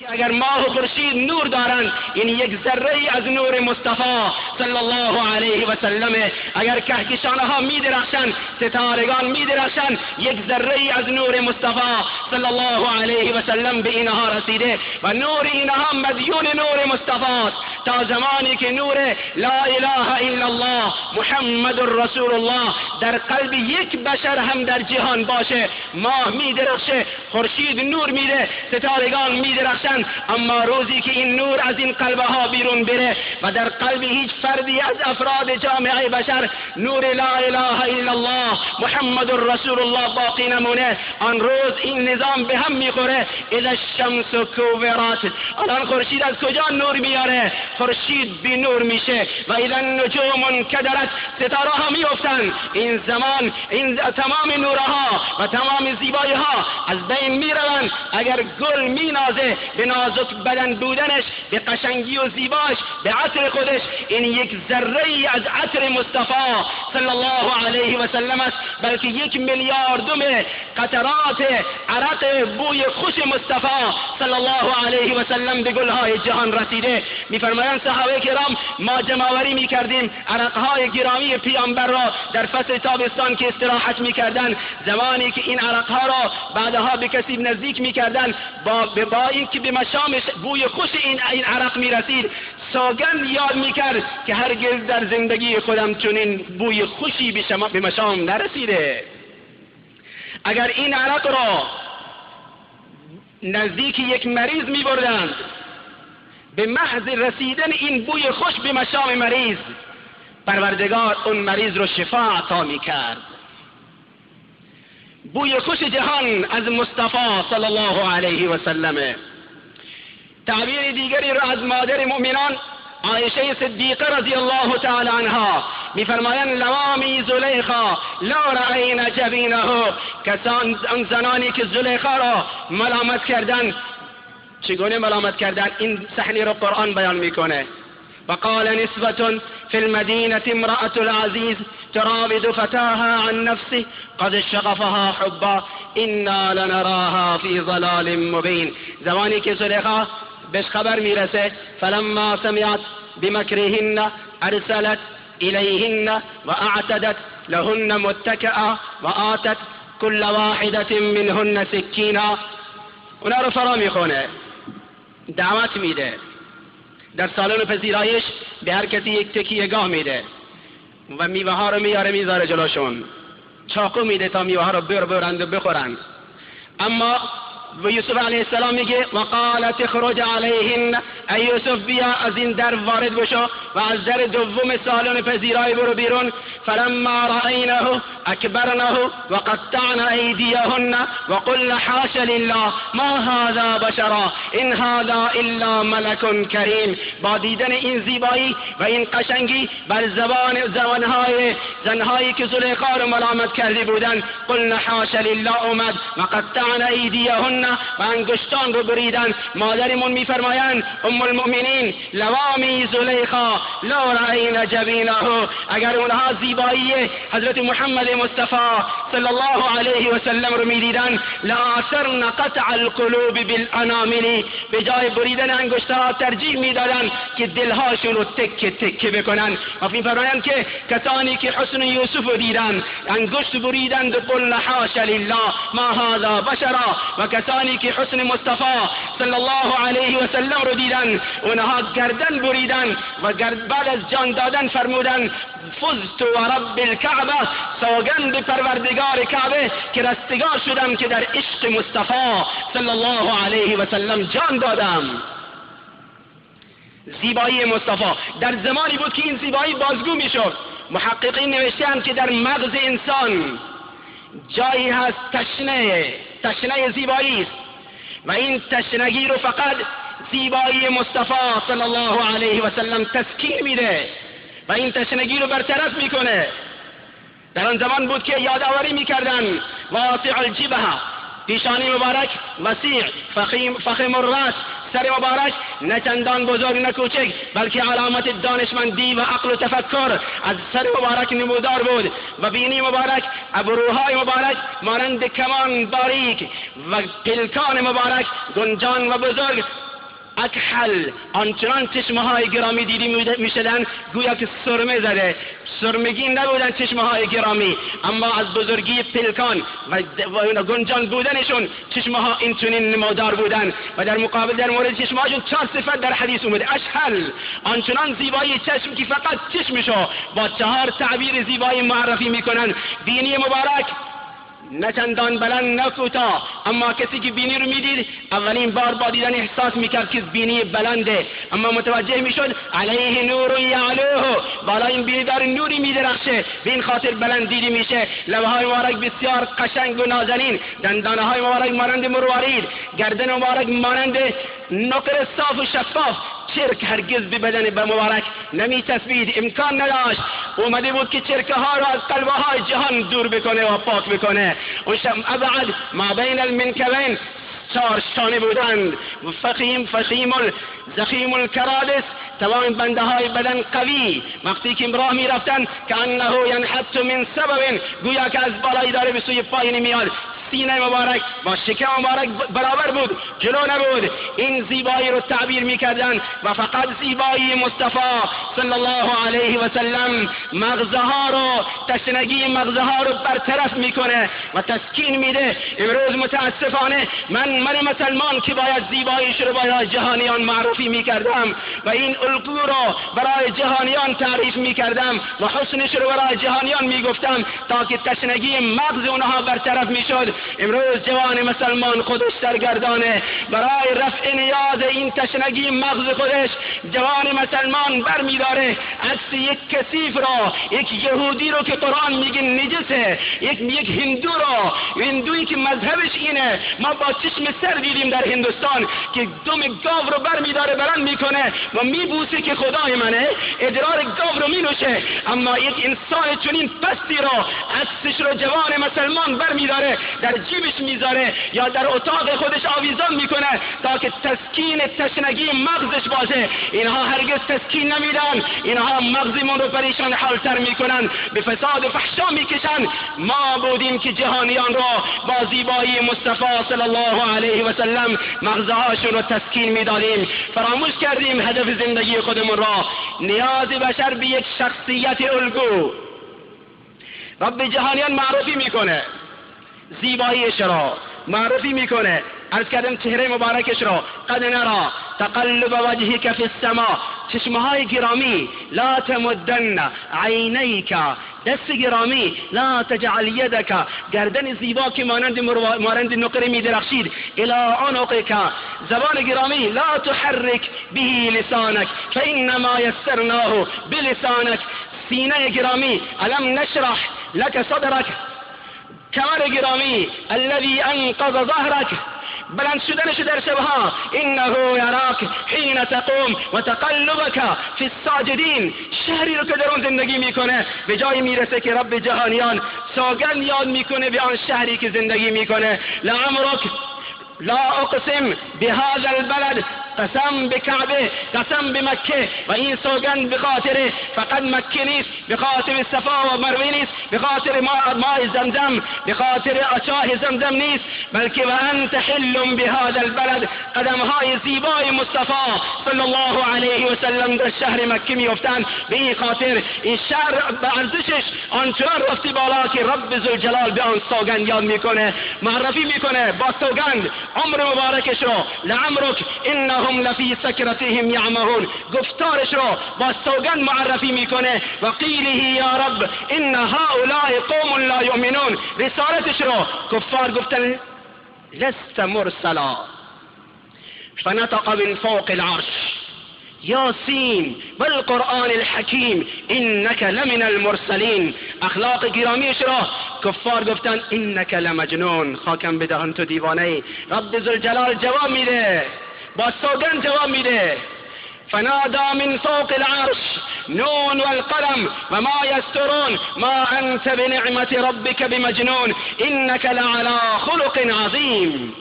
بلکه اگر ماه و خورشید نور دارند، این یک ذره از نور مصطفی صلی الله علیه و سلم. اگر کهکشانها میدرخشند، ستارگان میدرخشند، یک ذره از نور مصطفی صلی الله علیه و سلم به اینها رسیده و نور اینها مدیون نور مصطفی است. تا زمانی که نور لا اله الا الله محمد رسول الله در قلب یک بشر هم در جهان باشه، ماه میدرخشه، خورشید نور میده، ستارگان میدرخشند. اما روزی که این نور از این قلبها بیرون بره و در قلب هیچ فردی از افراد جامعه بشر نور لا اله الا الله محمد رسول الله باقی نمونه، آن روز این نظام به هم میخوره. اذا الشمس کورت، الان خورشید از کجا نور میاره؟ خورشید بی نور میشه. و اذا النجوم انکدرت، ستاره ها میافتن. این زمان این تمام نورها و تمام زیبایی ها از بین میروند. اگر گل مینازه به نازک بدن بودنش، به قشنگی و زیباش، به عطر خودش، این یک ذره ای از عطر مصطفی صلی الله علیه و سلم است، بلکه 1 میلیاردم قطرات عرق بوی خوش مصطفی صلی الله علیه و سلم به گلهای جهان رسیده. میفرمایند صحابه کرام ما جمع‌آوری میکردیم عرقهای گرامی پیامبر را در فصل تابستان که استراحت میکردند. زمانی که این عرقها را بعدها به کسی نزدیک میکردند، با اینکه به مشامش بوی خوش این عرق میرسید، سوگند یاد میکرد که هرگز در زندگی خودم چنین بوی خوشی به مشام نرسیده. اگر این عرق را نزدیک یک مریض میبردند، به محض رسیدن این بوی خوش به مشام مریض، پروردگار اون مریض رو شفا عطا میکرد. بوی خوش جهان از مصطفی صلی الله علیه و سلم. تعبیر دیگری را از مادر مؤمنان عایشه صدیقه رضی الله تعالی عنها میفرمایند لوامی زلیخا لا رأینا جبینه. کسان آن زنانی که زلیخا را ملامت کردند، چگونه ملامت کردند؟ این صحنه را قرآن بیان میکنه. وقال نسوة في المدينة امرأة العزيز تراود فتاها عن نفسه قد شغفها حبا إنا لنراها في ضلال مبين. زمانی که زلیخا بهش خبر میرسه، فلما سمعت بمكرهن أرسلت إليهن وأعتدت لهن متكئا وآتت كل واحدة منهن سكينا. اونا رو فرا میخونه، دعوت میده، در سالن پذیرایش به هر کسی یک تکیه گاه میده و میوه ها رو میاره میذاره جلوشون، چاقو میده تا میوه ها رو برند و بخورند. اما و یوسف علیه السلام میگه وقالت اخرج علیهن، ای یوسف بیا از این در وارد بشو و از در دوم سالن پذیرایی برو بیرون. فلما رأینه اکبرنه وقطعن ایدیهن وقلن حاش لله ما هذا بشرا ان هذا الا ملک کریم. با دیدن این زیبایی و این قشنگی بر زبان زنهایی که زلیخا رو ملامت کرده بودند، قلن حاش لله اومد و قطعن ایدیهن و انگشتان رو بریدن. مادرمون میفرمایند ام المؤمنین لوامی زلیخا لا رأینا جبینه، اگر اونها زیبایی حضرت محمد مصطفی صلی الله علیه و سلم رو میدیدن، لآثرن قطع القلوب بالانامل، به جای بریدن انگشتها ترجیح میدادن که دلهاشون رو تکه تکه بکنن. و میفرمایند که کسانی که حسن یوسف رو دیدن انگشت بریدند و قلن حاش لله ما هذا بشرا، و کسانی که حسن مصطفی صلی الله علیه و سلم رو دیدن اونها گردن بریدن و بعد از جان دادن فرمودن فزت و رب الکعبه، سوگند پروردگار کعبه که رستگار شدم که در عشق مصطفی صلی الله علیه و سلم جان دادم. زیبایی مصطفی در زمانی بود که این زیبایی بازگو میشد. محققین نوشته‌اند که در مغز انسان جایی هست تشنه زیبایی است و این تشنگی رو فقط زیبایی مصطفی صلی الله علیه و سلم تسکین میده و این تشنگی رو برطرف میکنه. در آن زمان بود که یادآوری میکردن واسع الجبهه، پیشانی مبارک وسیع، فخیم الراس، سر مبارک نه چندان بزرگ نه کوچک، بلکه علامت دانشمندی و عقل و تفکر از سر مبارک نمودار بود و بینی مبارک، ابروهای مبارک مانند کمان باریک و پلکان مبارک گنجان و بزرگ. اکحل، آنچنان چشمه های گرامی دیدی میشدن گویا که سرمه زده، سرمگین نبودن چشمه های گرامی، اما از بزرگی پلکان و گنجان بودنشون چشمه ها اینچنین نمودار بودن. و در مقابل در مورد چشمه هاشون 4 صفت در حدیث اومده. اشحل، آنچنان زیبایی چشم که فقط چشمشو با 4 تعبیر زیبایی معرفی میکنن. بینی مبارک نه چندان بلند نه کوتاه، اما کسی که بینی رو میدید اولین بار با دیدن احساس میکرد که بینی بلنده، اما متوجه میشد علیه نور یعلوه، بالا این بینی داره نوری میدرخشه، به این خاطر بلند دیدی میشه. لبهای مبارک بسیار قشنگ و نازنین، دندانه های مبارک مانند مروارید، گردن مبارک مانند نقره صاف و شفاف. چرک هرگز به بدن به مبارک نمی چسبید، امکان نداشت. اومده بود که چرکه ها رو از قلبه های جهان دور بکنه و پاک بکنه. اون ابعد ما بین المنکبین، 4 شانه بودند. فخیم زخیم الکرادس، تمام بنده های بدن قوی، وقتی که راه می رفتن که انه ینحت من سبب، گویا که از بالایی داره به سوی پایین میاد. سینه مبارک با شکم مبارک برابر بود، جلو نبود. این زیبایی رو تعبیر میکردن و فقط زیبایی مصطفی صلی الله علیه و سلم مغزها رو، تشنگی مغزها رو برطرف میکنه و تسکین میده. امروز متاسفانه من مسلمان که باید زیباییش رو برای جهانیان معرفی میکردم و این الگو رو برای جهانیان تعریف میکردم و حسنش رو برای جهانیان میگفتم تا که تشنگی مغز اونها برطرف میشد. امروز جوان مسلمان خودش سرگردانه، برای رفع نیاز این تشنگی مغز خودش جوان مسلمان برمیداره عکس یک کثیف را، یک یهودی رو که قرآن میگه نجسه، یک هندو رو، هندویی که مذهبش اینه. ما با چشم سر دیدیم در هندوستان که دم گاو رو برمیداره بلند میکنه و میبوسه که خدای منه، ادرار گاو رو مینوشه. اما یک انسان چنین پستی رو، عکسش رو جوان مسلمان برمیداره در جیبش میذاره یا در اتاق خودش آویزان میکنه تا که تسکین تشنگی مغزش باشه. اینها هرگز تسکین نمیدن، اینها مغزمون رو پریشان حالتر میکنن، به فساد و فحشا میکشن. ما بودیم که جهانیان رو با زیبایی مصطفی صلی الله علیه و سلم مغزهاشون رو تسکین میدادیم. فراموش کردیم هدف زندگی خودمون را. نیاز بشر به یک شخصیت الگو. رب جهانیان معرفی میکنه زیباییش را، معرفی میکنه. عرض کردم چهره مبارکش را، قد نرا تقلب وجهک فی السما، چشمهای گرامی، لا تمدن عینیک، دست گرامی، لا تجعل یدک، گردن زیبا که مانند نقره میدرخشید، الی عنقک، زبان گرامی، لا تحرک به لسانک فانما یسرناه بلسانک، سینه گرامی، الم نشرح لک صدرک، کمر گرامی، الذی انقض ظهرک، بلند شدنش در شبها، انه یراک حین تقوم و تقلبک فی الساجدین. شهری رو که در اون زندگی میکنه به جایی میرسه که رب جهانیان سوگند یاد میکنه به آن شهری که زندگی میکنه. لعمرک لا اقسم بهذا البلد، قسم به کعبه، قسم به مکه. و این سوگند به خاطر فقط مکه نیست، به خاطر صفا و مروه نیست، به خاطر ماء زمزم، به خاطر چاه زمزم نیست، بلکه و انت حل بهذا البلد، قدمهای زیبای مصطفی صلی الله علیه و سلم در شهر مکه میافتند. به این خاطر این شهر به ارزشش آنچنان رفتی بالا که رب ذوالجلال به آن سوگند یاد میکنه، معرفی میکنه با سوگند عمر مبارکش رو، لعمرک انهم لفی سکرتهم یعمهون، گفتارش رو با سوگند معرفی میکنه. و قیله یا رب ان هؤلاء قوم لا یؤمنون، رسالتش رو کفار گفتن لست مرسلا، فنطق من فوق العرش یاسین والقرآن الحکیم انک لمن المرسلین. اخلاق گرامیش را کفار گفتن انک لمجنون، خاکم بدهن تو دیوانه ای. رب ذوالجلال جواب میده، با سوگند جواب میده. فنادى من فوق العرش نون والقلم وما يسترون ما أنت بنعمة ربك بمجنون إنك لعلى خلق عظيم.